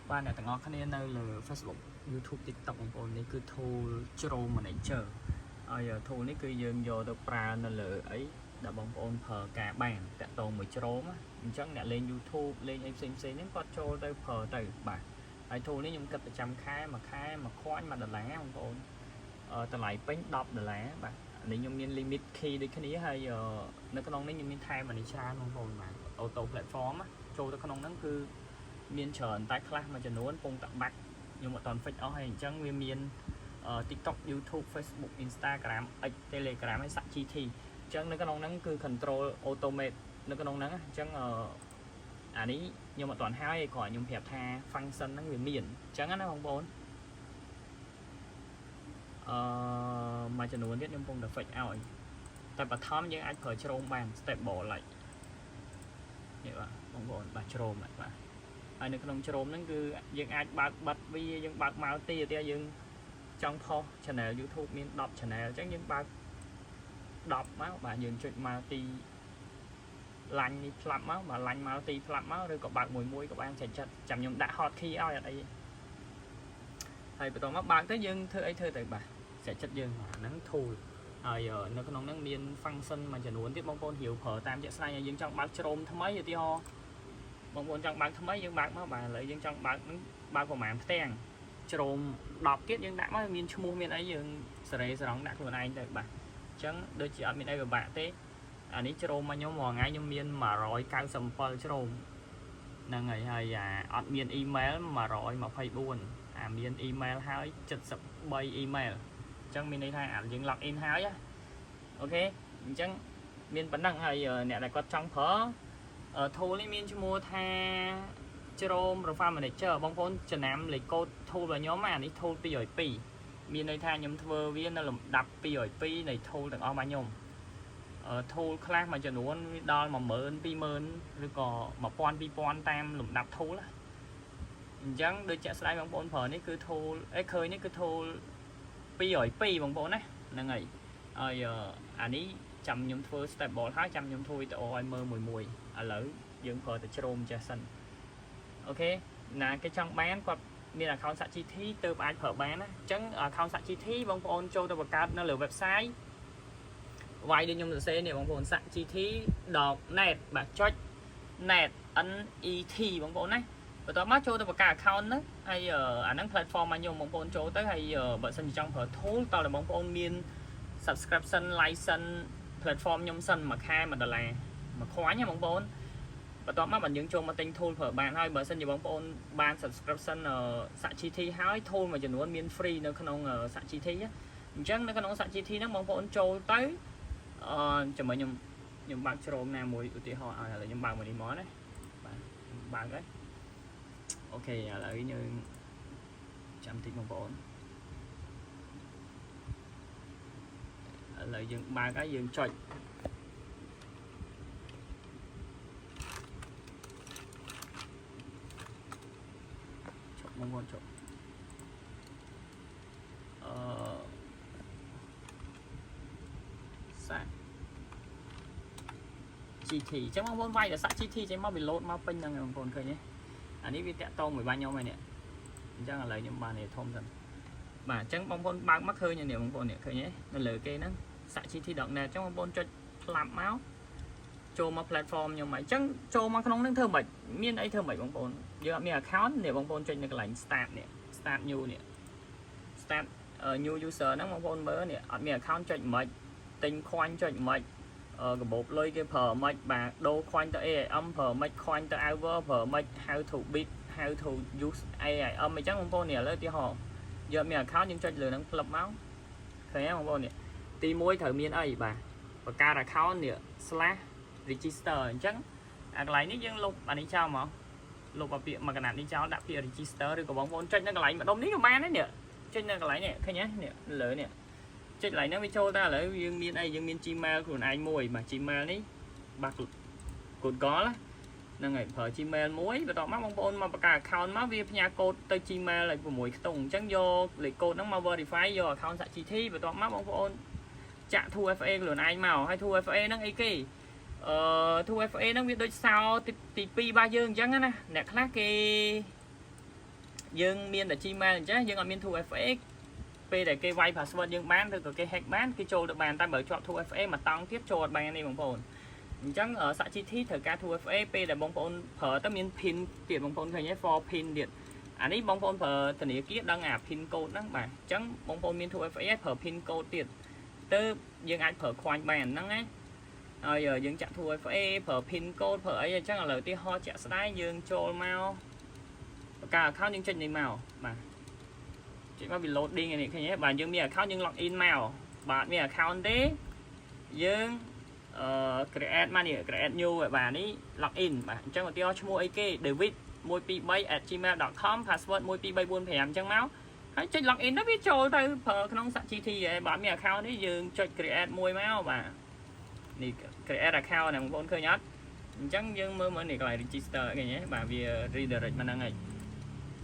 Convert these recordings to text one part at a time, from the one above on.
បាទអ្នកទាំងអស់គ្នានៅលើ Facebook YouTube TikTok បងប្អូននេះគឺ tool Chrome Manager ហើយ tool នេះគឺយើងយកទៅប្រើនៅលើអីដែលបងប្អូនប្រើការបានតាក់ទងមួយ Chrome ណាអញ្ចឹងអ្នកលេង YouTube លេងអីផ្សេងផ្សេងហ្នឹងគាត់ចូលទៅប្រើទៅបាទហើយ tool នេះខ្ញុំគិតប្រចាំខែមួយខែមួយខ្វាញ់1ដុល្លារបងប្អូនអឺតម្លៃពេញ10ដុល្លារបាទនេះខ្ញុំមាន limit key ដូចគ្នាហើយនៅក្នុងនេះខ្ញុំមានថែមអានេះច្រើនបងប្អូនបាទ auto platform ណាចូលទៅក្នុងហ្នឹងគឺ មានច្រើនតែខ្លះមួយចំនួនពងតបាក់ខ្ញុំអត់ទាន់ fix អស់ហើយអញ្ចឹងវាមាន TikTok, YouTube, Facebook, Instagram, X, Telegram ហើយសាក់ GT អញ្ចឹងនៅក្នុងហ្នឹងគឺ control automate នៅក្នុងហ្នឹងអញ្ចឹងអានេះខ្ញុំអត់ទាន់ហើយគ្រាន់ខ្ញុំប្រាប់ថា function ហ្នឹងវាមានអញ្ចឹងណាបងប្អូនអឺមួយចំនួនទៀតខ្ញុំកំពុងតែ fix ឲ្យតែបឋមយើងអាចប្រើ Chrome បាន stable like នេះបាទបងប្អូនបាទ Chrome បាទហើយនៅក្នុង Chrome ហ្នឹងគឺយើងអាចបើកបិទវាយើងបើកមកទីឧទាហរណ៍យើងចង់ផុស channel YouTube មាន10 channel អញ្ចឹងយើងបើក10មកបាទយើងចុចមកទីឡាញ់នេះផ្លាប់មកបាទឡាញ់មកទីផ្លាប់មកឬក៏បើកមួយមួយក៏បានចិត្តចិត្តចាំខ្ញុំដាក់ hot key ឲ្យអត់អីហើយបន្តមកបើកទៅយើងធ្វើអីធ្វើទៅបាទចិត្តចិត្តយើងហ្នឹង tool ហើយនៅក្នុងហ្នឹងមាន function មួយចំនួនទៀតបងប្អូនរាវប្រើតាមជាក់ស្ដែងហើយយើងចង់បើក Chrome ថ្មីឧទាហរណ៍បងប្អូនចង់បើកថ្មីយើងបើកមកបាទឥឡូវយើងចង់បើកហ្នឹងបើកប្រហែលផ្ទាំង Chrome 10ទៀតយើងដាក់មកមានឈ្មោះមានអីយើងសេរីស្រង់ដាក់ខ្លួនឯងទៅបាទអញ្ចឹងដូចជាអត់មានអីពិបាកទេអានេះ Chrome មកខ្ញុំរាល់ថ្ងៃខ្ញុំមាន197 Chrome ហ្នឹងហើយហើយអាអត់មាន email 124អាមាន email ហើយ73 email អញ្ចឹងមានន័យថាអាយើង log in ហើយណាOK អញ្ចឹងមានប៉ុណ្ណឹងហើយអ្នកដែលគាត់ចង់ប្រើ tool នេះមានឈ្មោះថា Chrome Profile Manager បងប្អូនចំណាំលេខកូដ tool របស់ខ្ញុំអានេះ tool 202មានន័យថាខ្ញុំធ្វើវានៅលំដាប់202នៃ tool ទាំងអស់របស់ខ្ញុំអឺ tool ខ្លះមួយចំនួនវាដល់10000 20000ឬក៏1000 2000តាមលំដាប់ tool ណាអញ្ចឹងដូចជាក់ស្ដែងបងប្អូនប្រើនេះគឺ tool អេឃើញនេះគឺ tool 202បងប្អូនណាហ្នឹងហើយហើយអានេះចាំខ្ញុំធ្វើ stable ហើយចាំខ្ញុំធ្វើវីដេអូឲ្យមើលមួយមួយឥឡូវយើងប្រើតែ Chrome ចេះសិន OK ណាគេចង់បានគាត់មាន account សាក់ GT ទើបអាចប្រើបានណាអញ្ចឹង account សាក់ GT បងប្អូនចូលទៅបង្កើតនៅលើ website វាយដូចខ្ញុំសរសេរនេះបងប្អូនសាក់ GT.net បាទចុច net N E T បងប្អូនណាបន្ទាប់មកចូលទៅបង្កើត account ហ្នឹងហើយអាហ្នឹង platform របស់ខ្ញុំបងប្អូនចូលទៅហើយបើសិនជាចង់ប្រើ tool តើបងប្អូនមាន subscription license platform ខ្ញុំសិនមួយខែ1ដុល្លារមួយខ្វាញ់ណាបងប្អូនបន្ទាប់មកបើយើងចូលមកទិញ tool ប្រើបានហើយបើសិនជាបងប្អូនបាន subscription សាក់ GT ហើយ tool មួយចំនួនមាន free នៅក្នុងសាក់ GT អញ្ចឹងនៅក្នុងសាក់ GT ហ្នឹងបងប្អូនចូលទៅអឺចាំមើលខ្ញុំខ្ញុំបើក Chrome ណាមួយឧទាហរណ៍ឲ្យឥឡូវខ្ញុំបើកមួយនេះមកណាបាទបើកហើយ OK ឥឡូវយើងចាំតិចបងប្អូនឥឡូវយើងបើកហើយយើងចុចចុចបងប្អូនចុចអឺសាក់ GT អញ្ចឹងបងប្អូនវាយតែសាក់ GT ចេញមកវាលោតមកពេញហ្នឹងបងប្អូនឃើញទេអានេះវាតាក់តងមួយបាញ់ខ្ញុំហើយនេះអញ្ចឹងឥឡូវខ្ញុំបាននេះធំសិនបាទអញ្ចឹងបងប្អូនបើកមកឃើញនេះបងប្អូននេះឃើញទេនៅលើគេហ្នឹងសាក់ GT.net អញ្ចឹងបងប្អូនចុចផ្លាប់មកចូលមក platform ខ្ញុំហើយអញ្ចឹងចូលមកក្នុងហ្នឹងធ្វើម៉េចមានអីធ្វើម៉េចបងប្អូនយើងអត់មាន account នេះបងប្អូនចុចនៅកន្លែង start នេះ start new នេះ start new user ហ្នឹងបងប្អូនមើលនេះអត់មាន account ចុចមិនទិញ coin ចុចមិនកាបូបលុយគេប្រើមិនបាទដូរ coin ទៅ AIM ប្រើមិន coin ទៅ Hour ប្រើមិន how to bid, how to use AIM អញ្ចឹងបងប្អូននេះឥឡូវឧទាហរណ៍យើងមាន account យើងចុចលើហ្នឹងផ្លឹបមកឃើញទេបងប្អូននេះទី1ត្រូវមានអីបាទបង្កើត account នេះ slash register អញ្ចឹងអាកន្លែងនេះយើងលុបអានេះចោលមកលុបអាពាក្យមួយកណាត់នេះចោលដាក់ពាក្យ register ឬក៏បងប្អូនចុចនៅកន្លែងម្ដុំនេះក៏បានដែរនេះចុចនៅកន្លែងនេះឃើញទេនេះលើនេះចុចកន្លែងហ្នឹងវាចូលតែឥឡូវយើងមានអីយើងមាន Gmail ខ្លួនឯងមួយបាទ Gmail នេះបាទ Google ហ្នឹងហើយប្រើ Gmail មួយបន្ទាប់មកបងប្អូនមកបង្កើត account មកវាផ្ញើកូដទៅ Gmail ឲ្យ6ខ្ទង់អញ្ចឹងយកលេខកូដហ្នឹងមក verify យក account សាក់ GT បន្ទាប់មកបងប្អូនចាក់ 2FA ខ្លួនឯងមកហើយ 2FA ហ្នឹងអីគេអឺ 2FA ហ្នឹងវាដូចសោទី2របស់យើងអញ្ចឹងណាអ្នកខ្លះគេ យើងមានតែ Gmail អញ្ចឹងយើងអត់មាន 2FA ពេលដែលគេវាយ password យើងបានឬក៏គេ hack បានគេចូលទៅបានតែបើជាប់ 2FA មួយតង់ទៀតចូលអត់បានទេបងប្អូនអញ្ចឹងសាក់ GT ត្រូវការ 2FA ពេលដែលបងប្អូនប្រើទៅមាន PIN ទៀតបងប្អូនឃើញទេ for PIN ទៀតអានេះបងប្អូនប្រើធនាគារដឹងអា PIN code ហ្នឹងបាទអញ្ចឹងបងប្អូនមាន 2FA ហើយប្រើ PIN code ទៀតទៅយើងអាចប្រើខ្វាញ់បានហ្នឹងណាហើយយើងចាក់ 2FA ប្រើ PIN code ប្រើអីអញ្ចឹងឥឡូវទីហោជាក់ស្ដែងយើងចូលមកបង្កើត account យើងចុចនេះមកបាទចុចមកវា loading នេះឃើញទេបាទយើងមាន account យើង log in មកបាទមាន account ទេយើងអឺ create មកនេះ create new ហើយបាទនេះ log in បាទអញ្ចឹងឧទាហរណ៍ឈ្មោះអីគេ David 123@gmail.com password 12345អញ្ចឹងមកហើយចុច log in ទៅវាចូលទៅប្រើក្នុងសាក់ GT ហើយបើអត់មាន account នេះយើងចុច create មួយមកបាទនេះ create account ណាបងប្អូនឃើញអត់អញ្ចឹងយើងមើលមើលនេះកន្លែង register ឃើញទេបាទវា redirect មកហ្នឹងហើយ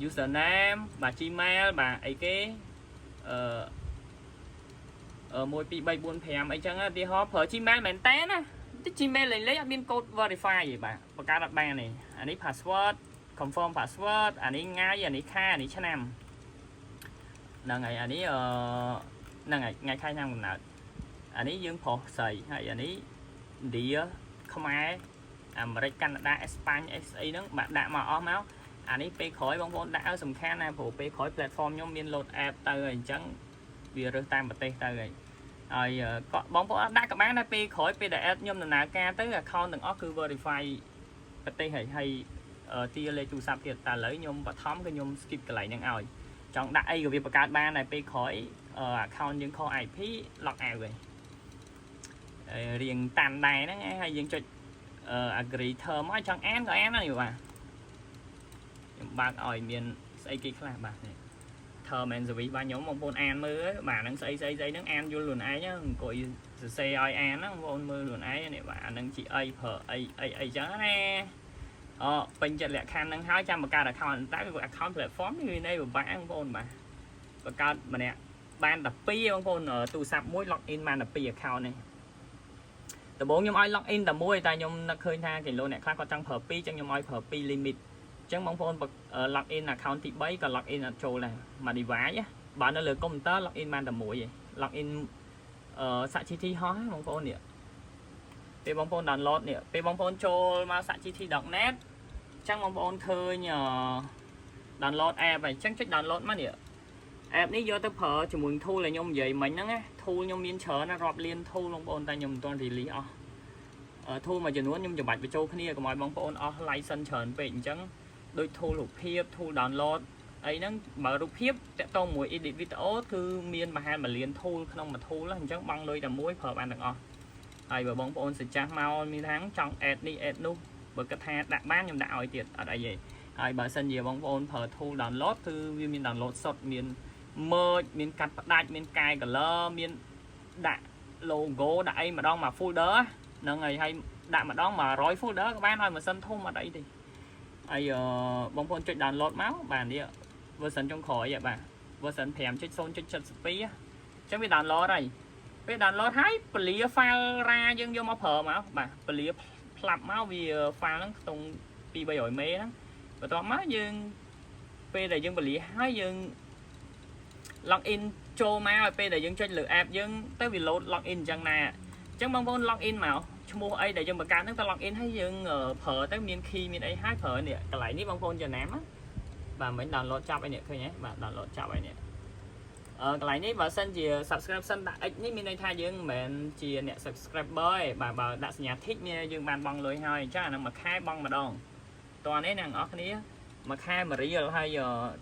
username បាទ Gmail បាទអីគេអឺអឺ1 2 3 4 5អីចឹងឧទាហរណ៍ប្រើ Gmail មែនតើណាទី Gmail លេងលេងអត់មានកូដ verify ទេបាទបង្កើតអត់បានទេអានេះ password confirm password អានេះថ្ងៃអានេះខែអានេះឆ្នាំហ្នឹងហើយអានេះអឺហ្នឹងហើយថ្ងៃខែឆ្នាំកំណើតអានេះយើងប្រុសស្រីហើយអានេះឥណ្ឌាខ្មែរអាមេរិកកាណាដាអេស្ប៉ាញអេស្អីហ្នឹងបាទដាក់មកអស់មកអានេះពេលក្រោយបងប្អូនដាក់ឲ្យសំខាន់ណាព្រោះពេលក្រោយ platform ខ្ញុំមាន load app ទៅហើយអញ្ចឹងវារើសតាមប្រទេសទៅហើយហើយក៏បងប្អូនអត់ដាក់ក៏បានដែរពេលក្រោយពេលដែល app ខ្ញុំដំណើរការទៅ account ទាំងអស់គឺ verify ប្រទេសហើយហើយទាលេខទូរស័ព្ទទៀតតែឥឡូវខ្ញុំបឋមគឺខ្ញុំ skip កន្លែងហ្នឹងឲ្យចង់ដាក់អីក៏វាបង្កើតបានដែរពេលក្រោយ account យើងខុស IP log out វិញរៀងតាន់ដែរហ្នឹងហើយយើងចុច agree term មកចង់អានក៏អានដែរបាទខ្ញុំបើកឲ្យមានស្អីគេខ្លះបាទនេះ term and service បាទខ្ញុំបងប្អូនអានមើលបាទហ្នឹងស្អីស្អីស្អីហ្នឹងអានយល់ខ្លួនឯងអង្គុយសរសេរឲ្យអានហ្នឹងបងប្អូនមើលខ្លួនឯងនេះបាទអាហ្នឹងជាអីប្រើអីអីអីចឹងណាអូពេញចិត្តលក្ខខណ្ឌហ្នឹងហើយចាំបង្កើត account តែ account platform នេះវានៃពិបាកបងប្អូនបាទបង្កើតម្នាក់បានតែ2បងប្អូនទូរស័ព្ទមួយ log in បានតែ2 account នេះដំបូងខ្ញុំឲ្យ log in តែមួយតែខ្ញុំនឹកឃើញថាគីឡូអ្នកខ្លះគាត់ចង់ប្រើ2ចឹងខ្ញុំឲ្យប្រើ2 limit អញ្ចឹងបងប្អូន log in account ទី3ក៏ log in អត់ចូលដែរមួយ device បើនៅលើកុំព្យូទ័រ log in បានតែមួយឯង log in អឺសាក់ GT ហោះបងប្អូននេះពេលបងប្អូន download នេះពេលបងប្អូនចូលមកសាក់ gt.net អញ្ចឹងបងប្អូនឃើញអឺ download app ហើយអញ្ចឹងចុច download មកនេះ app នេះយកទៅប្រើជាមួយ tool ដែលខ្ញុំនិយាយមិញហ្នឹងណា tool ខ្ញុំមានច្រើនណាស់រាប់លាន tool បងប្អូនតែខ្ញុំមិនទាន់ release អស់ tool មួយចំនួនខ្ញុំច្បាច់បញ្ចូលគ្នាកុំឲ្យបងប្អូនអស់ license ច្រើនពេកអញ្ចឹងដូច tool រូបភាព tool download អីហ្នឹងបើរូបភាពតាក់ទងមួយ edit video គឺមានប្រហែល1លាន tool ក្នុងមួយ tool អញ្ចឹងបង់លុយតែមួយប្រើបានទាំងអស់ហើយបើបងប្អូនសច្ចាស់មកមានថាចង់ add នេះ add នោះបើគិតថាដាក់បានខ្ញុំដាក់ឲ្យទៀតអត់អីទេហើយបើសិនជាបងប្អូនប្រើ tool download គឺវាមាន download សុទ្ធមាន merge មានកាត់ផ្ដាច់មានកែ color មានដាក់ logo ដាក់អីម្ដងមួយ folder ហ្នឹងហើយហើយដាក់ម្ដង100 folder ក៏បានឲ្យម៉ាស៊ីនធំអត់អីទេហើយបងប្អូនចុច download មកបាទនេះ version ចុងក្រោយបាទ version 5.0.72អញ្ចឹងវា download ហើយពេល download ហើយពលា file RAR យើងយកមកប្រើមកបាទពលាផ្លាប់មកវា file ហ្នឹងខ្ទង់2 300មេហ្នឹងបន្ទាប់មកយើងពេលដែលយើងពលាហើយយើង log in ចូលមកឲ្យពេលដែលយើងចុចលើ app យើងទៅវា load log in អញ្ចឹងណាអញ្ចឹងបងប្អូន log in មកឈ្មោះអីដែលយើងបង្កើតហ្នឹងទៅ log in ហើយយើងប្រើទៅមាន key មានអីហើយប្រើនេះកន្លែងនេះបងប្អូនចំណាំណាបាទមិញ download ចាប់អីនេះឃើញទេបាទ download ចាប់អីនេះអឺកន្លែងនេះបើសិនជា subscription ដាក់ X នេះមានន័យថាយើងមិនមែនជាអ្នក subscriber ទេបាទបើដាក់សញ្ញា tick មានយើងបានបង់លុយហើយអញ្ចឹងអានឹងមួយខែបង់ម្ដងតោះនេះអ្នកនរគ្នាមួយខែមួយរៀលហើយ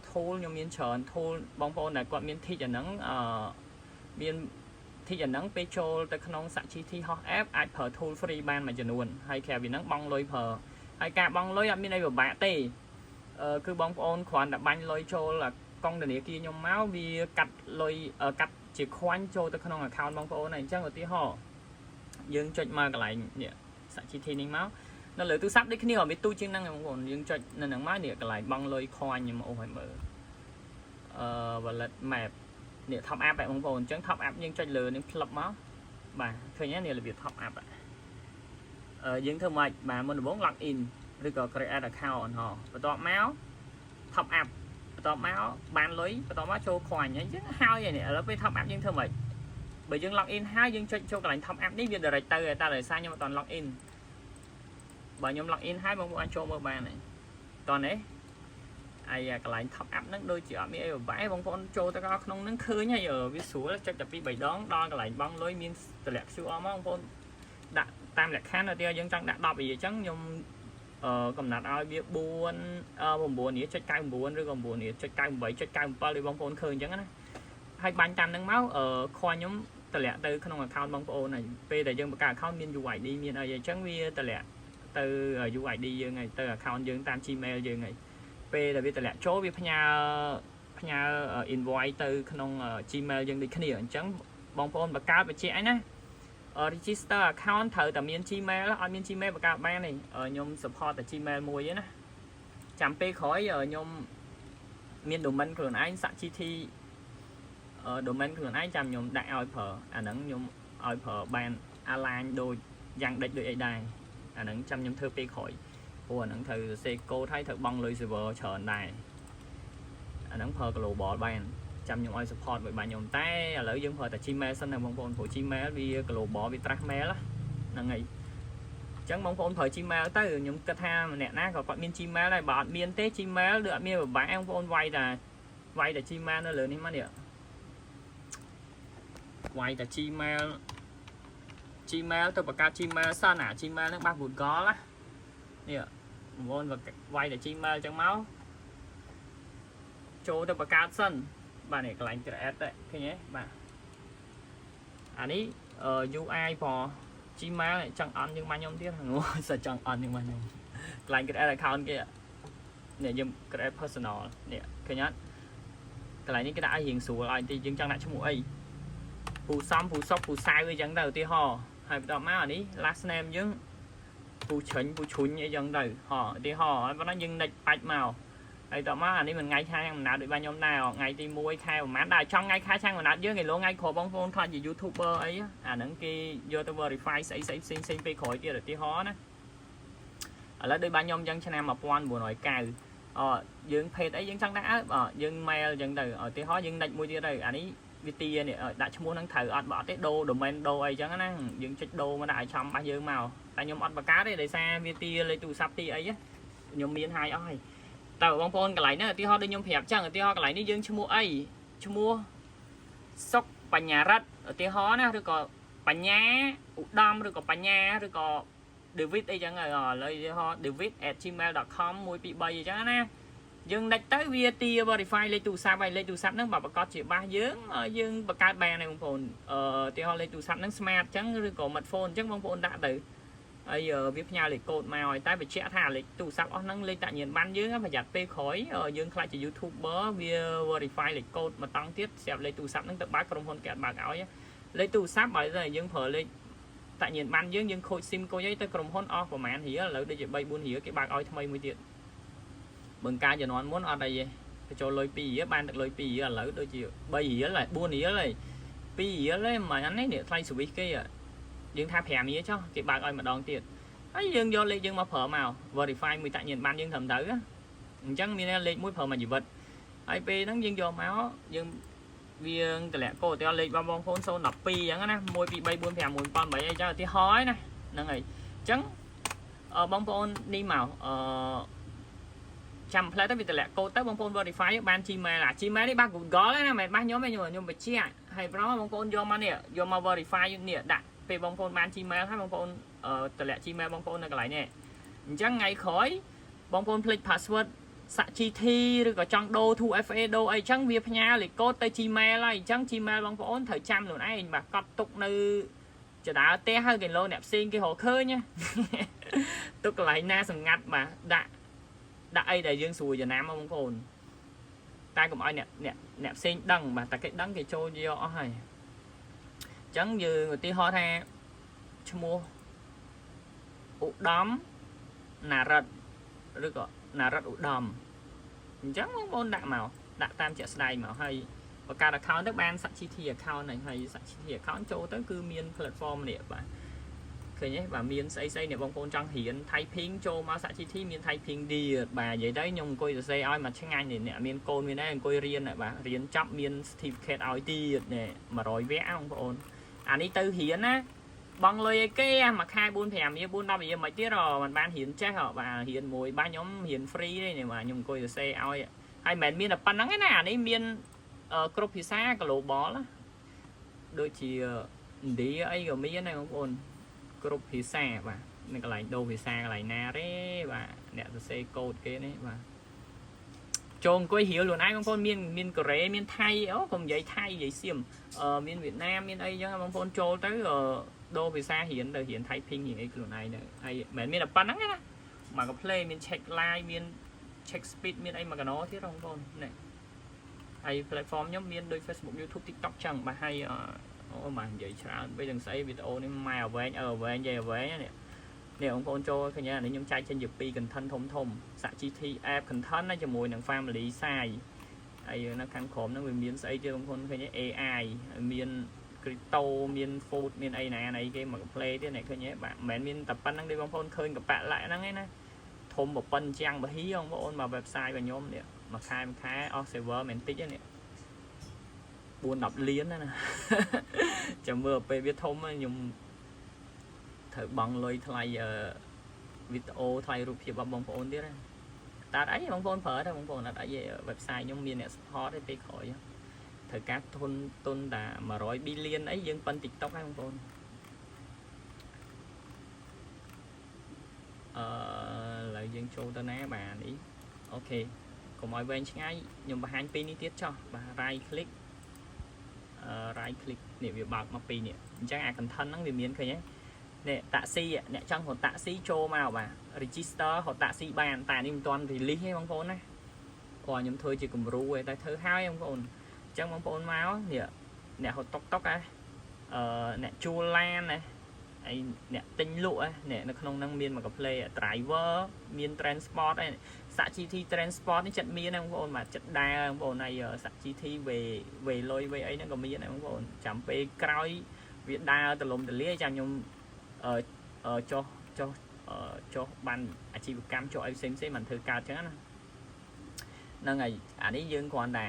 tool ខ្ញុំមានច្រើន tool បងប្អូនដែលគាត់មាន tick អាហ្នឹងអឺមាន tick អាហ្នឹងពេលចូលទៅក្នុងសាក់ GT ហោះ app អាចប្រើ tool free បានមួយចំនួនហើយក្រៅពីហ្នឹងបង់លុយប្រើហើយការបង់លុយអត់មានអីពិបាកទេអឺគឺបងប្អូនគ្រាន់តែបាញ់លុយចូលកុងធនាគារខ្ញុំមកវាកាត់លុយកាត់ជាខ្វាញ់ចូលទៅក្នុង account បងប្អូនហើយអញ្ចឹងឧទាហរណ៍យើងចុចមកកន្លែងនេះសាក់ GT នេះមកនៅលើទូរស័ព្ទដូចគ្នាវាទូជាងហ្នឹងបងប្អូនយើងចុចនៅហ្នឹងមកនេះកន្លែងបង់លុយខ្វាញ់ខ្ញុំអូសឲ្យមើលអឺ wallet map នេះ top up បងប្អូនអញ្ចឹង top up យើងចុចលើនេះផ្លឹបមកបាទឃើញទេនេះរបៀប top up អឺយើងធ្វើម៉េចបាទមុនដំបូង log in ឬក៏ create account ហ៎បន្ទាប់មក top up បន្ទាប់មកបានលុយបន្ទាប់មកចូល coin អញ្ចឹងហើយនេះឥឡូវពេល top up យើងធ្វើម៉េចបើយើង log in ហើយយើងចុចចូលកន្លែង top up នេះវា direct ទៅតែដោយសារខ្ញុំអត់ទាន់ log in បើខ្ញុំ log in ហើយបងប្អូនអាចចូលមើលបានហើយតោះនេះហើយកន្លែង top up ហ្នឹងដូចជាអត់មានអីពិបាកបងប្អូនចូលទៅដល់ក្នុងហ្នឹងឃើញហើយវាស្រួលចុចតែពី3ដងដល់កន្លែងបង់លុយមានតម្លាក់ QR មកបងប្អូនដាក់តាមលក្ខខណ្ឌទៅយើងចង់ដាក់10រៀលអញ្ចឹងខ្ញុំអឺកំណត់ឲ្យវា4 9រៀលចុច99ឬក៏9រៀលចុច98ចុច97ដូចបងប្អូនឃើញអញ្ចឹងណាហើយបាញ់តាមហ្នឹងមកអឺខខ្ញុំតម្លាក់ទៅក្នុង account បងប្អូនហើយពេលដែលយើងបង្កើត account មាន UID មានអីអញ្ចឹងវាតម្លាក់ទៅ UID យើងហើយទៅ account យើងតាម Gmail យើងហើយពេលដែលវាតម្លាក់ចូលវាផ្ញើផ្ញើ invoice ទៅក្នុង Gmail យើងដូចគ្នាអញ្ចឹងបងប្អូនបង្កើតបញ្ជាក់ឯណា register account ត្រូវតែមាន Gmail អត់មាន Gmail បង្កើតបានទេខ្ញុំ support តែ Gmail មួយទេណាចាំពេលក្រោយខ្ញុំមាន domain ខ្លួនឯងសាក់ GT domain ខ្លួនឯងចាំខ្ញុំដាក់ឲ្យប្រើអាហ្នឹងខ្ញុំឲ្យប្រើបាន align ដូចយ៉ាងដេចដូចអីដែរអាហ្នឹងចាំខ្ញុំធ្វើពេលក្រោយព្រោះអាហ្នឹងត្រូវសរសេរ code ហើយត្រូវបង់លុយ server ច្រើនដែរអាហ្នឹងប្រើ global បានចាំខ្ញុំឲ្យ support មួយបានខ្ញុំតែឥឡូវយើងប្រើតែ Gmail សិនណាបងប្អូនព្រោះ Gmail វា global វា trust mail ហ្នឹងហើយអញ្ចឹងបងប្អូនប្រើ Gmail ទៅខ្ញុំគិតថាម្នាក់ណាក៏គាត់មាន Gmail ដែរបើអត់មានទេ Gmail ឬអត់មានពិបាកបងប្អូនវាយតែវាយតែ Gmail នៅលើនេះមកនេះវាយតែ Gmail Gmail ទៅបង្កើត Gmail សិនអា Gmail ហ្នឹងបាស Google ណានេះបងប្អូនវាយតែ Gmail អញ្ចឹងមកចូលទៅបង្កើតសិនបាទនេះកន្លែង create ទៅឃើញទេបាទអានេះ UI របស់ Gmail ចង់អន់ជាងមកខ្ញុំទៀតងសចង់អន់ជាងមកខ្ញុំកន្លែង create account គេនេះយើង create personal នេះឃើញអត់កន្លែងនេះគេដាក់ឲ្យរៀងស្រួលឲ្យបន្តិចយើងចង់ដាក់ឈ្មោះអីពូសំពូសុកពូសៅអីចឹងទៅឧទាហរណ៍ហើយបន្ទាប់មកអានេះ last name យើងពូឆិញពូឈុញអីចឹងទៅហោឧទាហរណ៍ហើយប៉ុណ្ណឹងយើងនិចបាច់មកហើយតមកអានេះមិនថ្ងៃខែកំណើតដូចបានខ្ញុំដែរថ្ងៃទី1ខែប្រហែលដែរចង់ថ្ងៃខែឆ្នាំកំណើតយើងគេលោថ្ងៃក្រោយបងប្អូនខ្លាចជា YouTuber អីអាហ្នឹងគេយកទៅ verify ស្អីស្អីផ្សេងផ្សេងពេលក្រោយទៀតឧទាហរណ៍ណាឥឡូវដូចបានខ្ញុំអញ្ចឹងឆ្នាំ1990អយើងភេទអីយើងចង់ដាក់អើយើង mail អញ្ចឹងទៅឧទាហរណ៍យើងនិចមួយទៀតទៅអានេះវាទានេះដាក់ឈ្មោះហ្នឹងត្រូវអត់បើអត់ទេដូរ domain ដូរអីចឹងណាយើងចុចដូរមកដាក់ឲ្យចំបាស់យើងមកតែខ្ញុំអត់បង្កើតទេដោយសារវាទាលេខទូរស័ព្ទទីអីខ្ញុំមានហើយអស់ហើយតើបងប្អូនកន្លែងហ្នឹងឧទាហរណ៍ដូចខ្ញុំប្រាប់ចឹងឧទាហរណ៍កន្លែងនេះយើងឈ្មោះអីឈ្មោះសុកបញ្ញារិទ្ធឧទាហរណ៍ណាឬក៏បញ្ញាឧត្តមឬក៏បញ្ញាឬក៏ David អីចឹងឥឡូវឧទាហរណ៍ david@gmail.com 1 2 3អីចឹងណាយើងនិចទៅវាទា verify លេខទូរស័ព្ទហើយលេខទូរស័ព្ទហ្នឹងបើប្រកាសជាបាសយើងយើងបង្កើតបានហើយបងប្អូនអឺឧទាហរណ៍លេខទូរស័ព្ទហ្នឹង smart ចឹងឬក៏ smartphone ចឹងបងប្អូនដាក់ទៅហើយវាផ្ញើលេខកូដមកឲ្យតែបញ្ជាក់ថាលេខទូរស័ព្ទអស់ហ្នឹងលេខតាក់ញៀនបានយើងប្រយ័ត្នពេលក្រោយយើងខ្លាចជា YouTuber វា verify លេខកូដមកតង់ទៀតស្រាប់លេខទូរស័ព្ទហ្នឹងទៅបើកក្រុមហ៊ុនគេអត់បើកឲ្យលេខទូរស័ព្ទបើយើងប្រើលេខតាក់ញៀនបានយើងយើងខូច SIM ខូចអីទៅក្រុមហ៊ុនអស់ប្រហែលរៀលឥឡូវដូចជា3 4រៀលគេបើកឲ្យថ្មីមួយទៀតបើការជំនាន់មុនអត់អីទេបញ្ចូលលុយ2រៀលបានទឹកលុយ2រៀលឥឡូវដូចជា3រៀលហើយ4រៀលហើយ2រៀលទេមិនអានេះនេះថ្លៃ service គេយើងថា5រៀលចុះគេបើកឲ្យម្ដងទៀតហើយយើងយកលេខយើងមកប្រើមក verify មួយតាក់ញៀនបានយើងត្រឹមត្រូវអញ្ចឹងមានលេខមួយប្រើមួយជីវិតហើយពេលហ្នឹងយើងយកមកយើងវាតម្លាក់កូដទៅលេខបងប្អូន012អញ្ចឹងណា1 2 3 4 5 6 7 8អីចឹងឧទាហរណ៍ណាហ្នឹងហើយអញ្ចឹងបងប្អូននេះមកអឺចាំផ្លែទៅវាតម្លាក់កូដទៅបងប្អូន verify បាន Gmail អា Gmail នេះបាស Google ទេណាមិនមែនបាសខ្ញុំទេខ្ញុំបញ្ជាក់ហើយប្រហែលបងប្អូនយកមកនេះយកមក verify នេះដាក់ពេលបងប្អូនបាន Gmail ហើយបងប្អូនតម្លាក់ Gmail បងប្អូននៅកន្លែងនេះអញ្ចឹងថ្ងៃក្រោយបងប្អូនភ្លេច password សាក់ GT ឬក៏ចង់ដូរ 2FA ដូរអីចឹងវាផ្ញើលេខកូដទៅ Gmail ហើយអញ្ចឹង Gmail បងប្អូនត្រូវចាំខ្លួនឯងបាទកត់ទុកនៅចដើផ្ទះហើយគេលោអ្នកផ្សេងគេរកឃើញណា ទុកកន្លែងណាសម្ងាត់បាទដាក់ដាក់អីដែលយើងស្រួលចំណាំបងប្អូនតែកុំឲ្យអ្នកអ្នកអ្នកផ្សេងដឹងបាទតែគេដឹងគេចូលយកអស់ហើយអញ្ចឹងយើងឧទាហរណ៍ថាឈ្មោះឧត្តមណារិតឬក៏ណារិតឧត្តមអញ្ចឹងបងប្អូនដាក់មកដាក់តាមជាក់ស្ដែងមកហើយបង្កើត account ទៅបានសាក់ GT account ហ្នឹងហើយសាក់ GT account ចូលទៅគឺមាន platform នេះបាទ ឃើញទេបាទមានស្អីស្អីអ្នកបងប្អូនចង់រៀន typing ចូលមកសាក់ GT មាន typing ទៀតបាទនិយាយទៅខ្ញុំអង្គុយសរសេរឲ្យមកឆ្ងាញ់នេះអ្នកមានកូនមានអីអង្គុយរៀនបាទរៀនចប់មាន certificate ឲ្យទៀតនេះ100វគ្គបងប្អូនអានេះទៅរៀនណាបងលុយអីគេមួយខែ4 5រៀល4 10រៀលមិនទៀតហ៎มันបានរៀនចេះហ៎បាទរៀនមួយបាទខ្ញុំរៀន free ទេនេះបាទខ្ញុំអង្គុយសរសេរឲ្យហើយមិនមែនមានតែប៉ុណ្្នឹងទេណាអានេះមានគ្រប់ភាសា global ណាដូចជាឥណ្ឌាអីក៏មានដែរបងប្អូនគ្រប់ភាសាបាទនៅកន្លែងដូរភាសាកន្លែងណាទេបាទអ្នកសរសេរកូដគេនេះបាទចូលអង្គុយរៀលខ្លួនឯងបងប្អូនមានមានកូរ៉េមានថៃអូកុំនិយាយថៃនិយាយសៀមអឺមានវៀតណាមមានអីចឹងបងប្អូនចូលទៅដូរភាសារៀនទៅរៀន typing រៀនអីខ្លួនឯងទៅហើយមិនមែនមានតែប៉ុណ្្នឹងទេណាមកកា play មាន check line មាន check speed មានអីមកកណោទៀតបងប្អូននេះហើយ platform ខ្ញុំមានដូច Facebook, YouTube, TikTok ចឹងបាទហើយអូបាទនិយាយច្រើនវិញទាំងស្អីវីដេអូនេះម៉ែអវែងអើអវែងយាយអវែងនេះនេះបងប្អូនចូលឃើញអានេះខ្ញុំចែកចេញជាពីរ content ធំធំសាក់ GT app content ណាជាមួយនឹង family size ហើយនៅខាងក្រោមហ្នឹងវាមានស្អីទៀតបងប្អូនឃើញ AI មាន crypto មាន food មានអីណាអីគេមក play ទៀតនេះឃើញទេបាទមិនមែនមានតែប៉ុណ្្នឹងទេបងប្អូនឃើញកប៉ាក់ឡាក់ហ្នឹងឯណាធំប្រប៉ុនជាងបហ៊ីបងប្អូនមក website របស់ខ្ញុំនេះមួយខែមួយខែអស់ server មិនតិចទេនេះ4 10លានណាណា ចាំមើលពេលវាធំខ្ញុំត្រូវបង់លុយថ្លៃអឺវីដេអូថ្លៃរូបភាពរបស់បងប្អូនទៀតណាតែអត់អីបងប្អូនប្រើទេបងប្អូនអត់អីទេ website ខ្ញុំមានអ្នក support ទេពេលក្រោយត្រូវការធនទុនតា100 billion អីយើងប៉ិន TikTok ហើយបងប្អូនអឺឥឡូវយើងចូលទៅណាបាទនេះOK កុំឲ្យវែងឆ្ងាយខ្ញុំបង្ហាញពីរនេះទៀតចុះបាទ right click អឺ right click នេះវាបើកមកពីរនេះអញ្ចឹងអា content ហ្នឹងវាមានឃើញទេនេះតាក់ស៊ីអ្នកចង់រត់តាក់ស៊ីចូលមកបាទ register រត់តាក់ស៊ីបានតែនេះមិនទាន់ release ទេបងប្អូនណាគាត់ខ្ញុំធ្វើជាគំរូឯតែធ្វើហើយបងប្អូនអញ្ចឹងបងប្អូនមកនេះអ្នករត់តុកតុកហ៎អឺអ្នកជួលឡានណាហើយអ្នកទិញលក់នេះនៅក្នុងហ្នឹងមានមកកា play driver មាន transport ឯសាក់ GT transport នេះចិត្តមានណាបងប្អូនបាទចិត្តដើរបងប្អូនហើយសាក់ GT វេវេលុយវេអីហ្នឹងក៏មានដែរបងប្អូនចាំពេលក្រោយវាដើរទលំទលាយចាំខ្ញុំអឺចុះចុះចុះបានអាជីវកម្មចុះអីផ្សេងផ្សេងមិនធ្វើកើតចឹងណាហ្នឹងហើយអានេះយើងគ្រាន់តែ